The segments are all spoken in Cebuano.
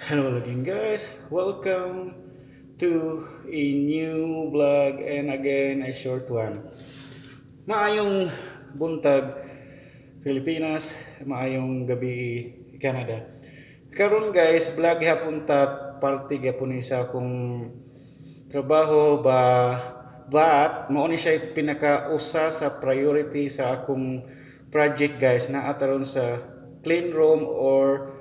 Hello again, guys. Welcome to a new vlog and again a short one. Maayong buntag, Pilipinas, maayong gabi, Canada. Karon guys, vlog gihapon ta, parte gihapon ni sa akong trabaho ba, but mao ni siya pinakausa sa priority sa akong project, guys, naa taron sa clean room or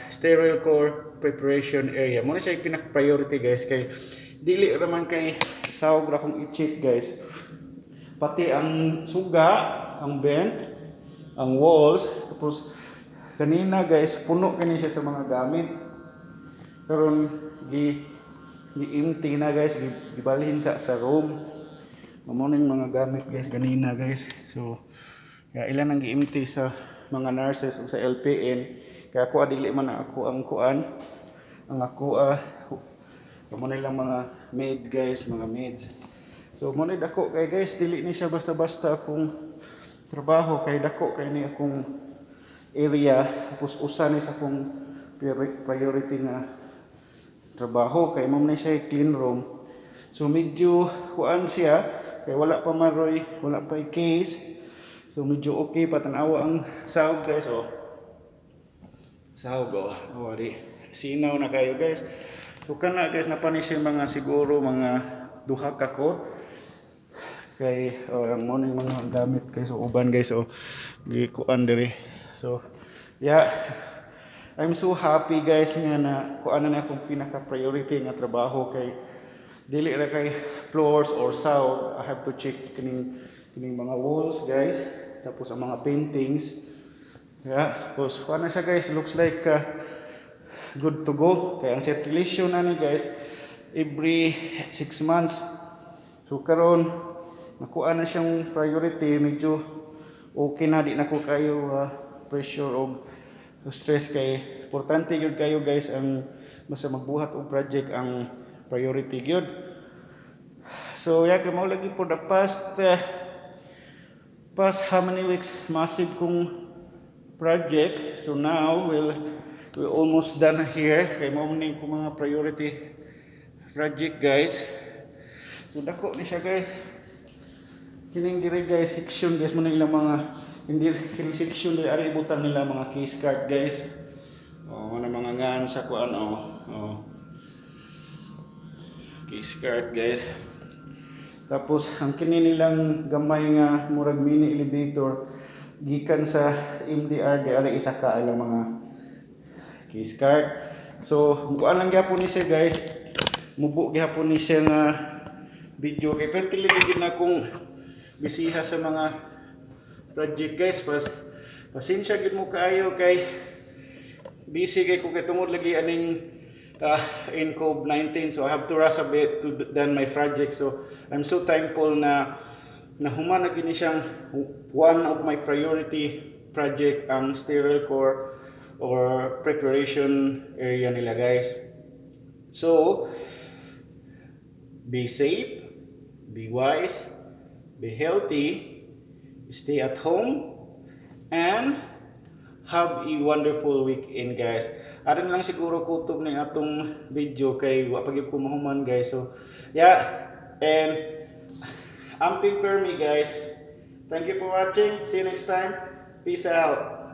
sterile core preparation area. Mao ni siya pinaka priority, guys, kay dili raman kay sawg ra akong i-check, guys, pati ang suga, ang vent, ang walls. Tapos kanina guys, puno kani siya sa mga gamit. Karon gi empty na guys, gibalhin sa room. Mao ning mga gamit guys ganina, guys. So ya, ilan ang gi-empty sa mga nurses ug sa LPN. Kaya ako dili man na ako ang kuan. Ang ako mao na ilang mga maid guys, mga maids. So mo ni dako kay guys, dili ni siya basta-basta akong trabaho kay dako kay ni akong area, tapos usa ni sa akong priority nga trabaho kay mao ni siya clean room. So medyo kuan siya kay wala pa maroy, wala pa case. So medyo okay pa. Tan-awa ang sahog guys, oh. Sahog, oh. Oh, di. Sinaw na kayo guys. So kana guys, napa ni siya mga siguro mga duha ka ko kay oh, ang mo ning mga gamit kay so uban guys, oh, gikuan diri. So yeah, I'm so happy guys nga na kuan na akong pinaka priority nga trabaho kay dili ra kay floors or sawg. I have to check kining mga walls guys, tapos ang mga paintings. Yeah, tapos kuan na siya guys, looks like good to go kay ang circulation na ni guys every 6 months. So karon nakuha na siyang priority, medyo okay na, di na ko kayo pressure og stress kay importante gyud kayo guys ang basta magbuhat og project, ang priority gyud. So yeah, kay mao lagi for the past how many weeks, massive kong project. So now we almost done here kay mao ni ko mga priority project guys. So dako ni siya guys. Kining diri guys, section guys, mo na ilang mga hindi kining section diri, ari ibutang nila mga case card guys. Oh, na mga ngan sa kuan, oh. Oh. Case card guys. Tapos ang kini nilang gamay nga murag mini elevator gikan sa MDR di ari isa ka ilang mga case card. So kuan lang gyapon ni siya guys. Mubo gyapon ni siya nga video kay pero lagi gyud na akong bisiha sa mga project guys. Pasensya gyud mo kaayo kay busy kay ko kay tungod lagi aning in COVID-19, so I have to rush a bit to done my project. So I'm so thankful na nahuman na gini siyang one of my priority project, ang sterile core or preparation area nila guys. So be safe, be wise, be healthy, stay at home and have a wonderful weekend guys. Aron lang siguro kutob ning atong video kay wa pa gyud ko mahuman guys. So yeah, and amping permi guys. Thank you for watching. See you next time. Peace out.